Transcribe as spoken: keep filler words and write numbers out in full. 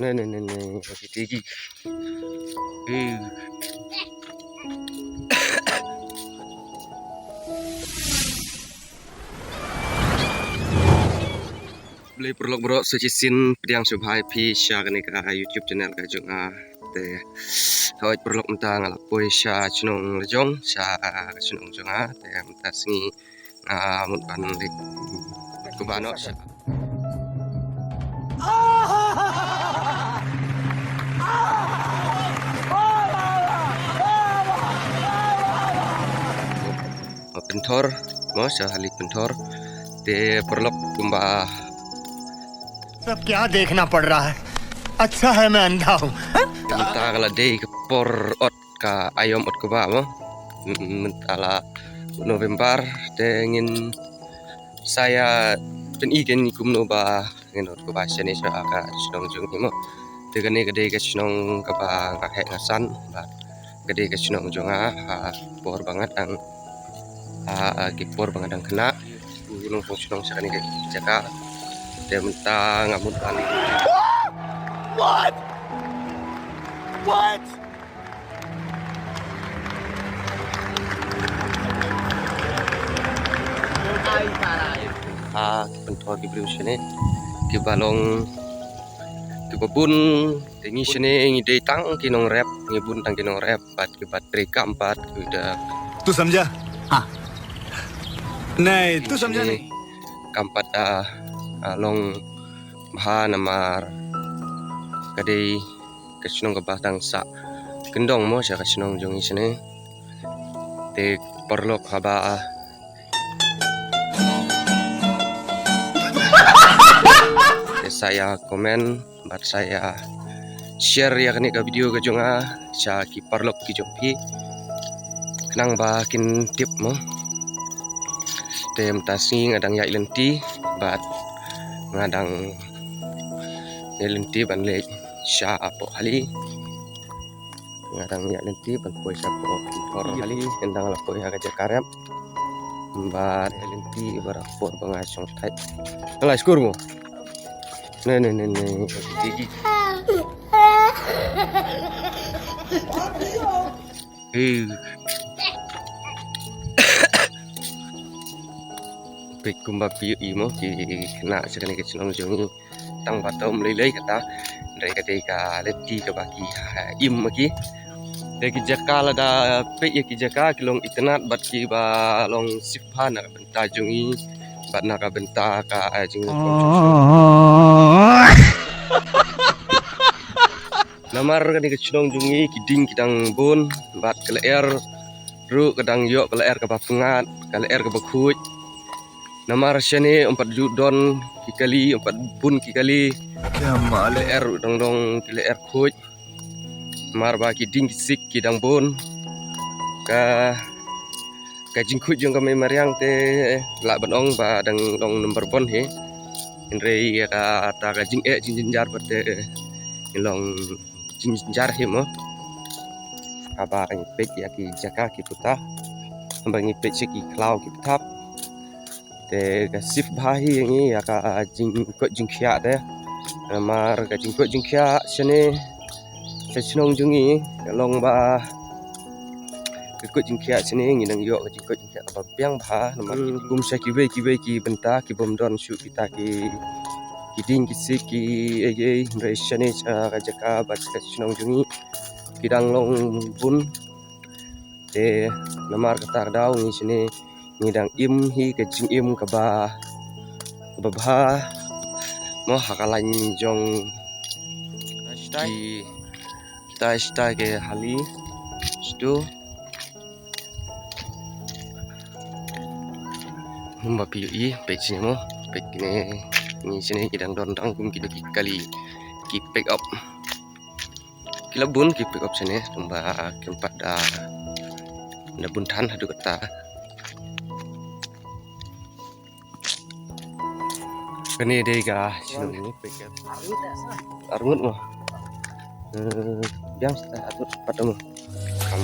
Ne, ne, ne, ne. Tiki. Eh. Blei paralok baroh, sa shisien pdiang sngewbha ïa phi sha kane ka YouTube channel ka jong nga. Te hooid paralok, mynta nga la poi sha shnong la jong, sha ka shnong jong nga. Te mynta sngi nga mut ban leit kumba noh sha. Pynthor, mo, sha hali Pynthor. Te paralok kumba सब क्या देखना पड़ रहा है? अच्छा है मैं अंधा हूँ। Mynta ka la dei ka por ot ka aïom ot kaba mo. Mynta la November te ngin sa ïa pyni keiñ kumno ba ngin ot kaba shane sha ka shnong jong ngi mo. Te kane ka dei ka shnong kaba nga heh nga san bad ka dei ka shnong jong nga ha por ba nga dang, ha ki por ba nga dang khynnah. U nongpong shnong sha kane ka jaka. Te mynta nga mut ban. What? What? Ha ki pynthor ki briew shane kiba long kiba bun. Te ngi shane ngi dei tang ki nongrep, ngi bun tang ki nongrep bad kiba trei kam bad ki da. तू समझा? हाँ। नहीं, तू समझा नहीं। Kam pat da, ah, long bha namar ka dei ka shnong kaba dang sah kyndong mo sha ka shnong jong ngi shane. Te paralok haba, ah, te sa ïa comment bad sa ïa share ïa kane ka video ka jong nga sha ki paralok ki jong phi khnang ba kin tip mo. Te mynta sngi nga dang ïaid lynti bad nga dang ïaid lynti ban leit sha hapoh hali. Nga dang ïaid lynti ban poi sha hapoh hali, nga dang la poi ha ka jaka rep. Bad ïaid lynti baroh por ba nga shong thait. Nga la skur mo. Ne, ne, ne, ne. Tiki. Eh. Peit kumba phi ïohi mo ki khynnah sha kane ka shnong jong ngi. Tang ba tom lei lei kata. Hynrei ka dei ka lynti kaba ki, ha, im ma ki. Te ki jaka lada peit ïa ki jaka ki long itynnad bad kiba long sifha na ka bynta jong ngi bad na ka bynta ka, eh, jingïakhun. Namar kane ka shnong jong ngi ki dieng ki dang bun bad ka lyer ruh ka dang ïoh ka lyer kaba pyngngad, ka lyer kaba khuid. Namar shane ym pat ju don ki kali, ym pat bun ki kali. Ka lyer ruh dang don ki lyer khuid. Namar ba ki dieng ki siej ki dang bun. Ka, ka jingkhuid jong ka mei mariang te lah ban ong ba dang long number one hi. Hynrei ïa kata ka jingeh jingjynjar pat te long jingjynjar hi mo. Haba ngi peit ïa ki jaka ki puta, haba ngi peit sha ki khlaw ki pthap. Te ka sifbha hi ïa ngi ïa ka jingkoit jingkhiah te. Namar ka jingkoit jingkhiah shane sha shnong jong ngi ka long ba ka koit jingkhiah shane ngi nang ïoh ka jingkoit jingkhiah kaba biang bha namar kum sha kiwei kiwei ki bynta ki bym don shuh kita ki, ki dieng ki siej ki ei ei, hynrei shane sha ka jaka bad sha ka shnong jong ngi ki dang long bun. Te namar kata ka daw ngi shane ngi dang im hi ka jingim kaba, kaba bha mo ha ka lain jong ki, kita, kita ki hali. Stu Hum ba phi ïohi, peit shane mo, peit kine, ngi shane ki dang don tang kum ki da ki kali, ki pick up. Ki la bun ki pick up shane, kumba kim pat da, da bun than haduh katta. Kane dei ka shnong ni, peit ka. Arngut mo. Eh, biang sa arngut pat mo. Kam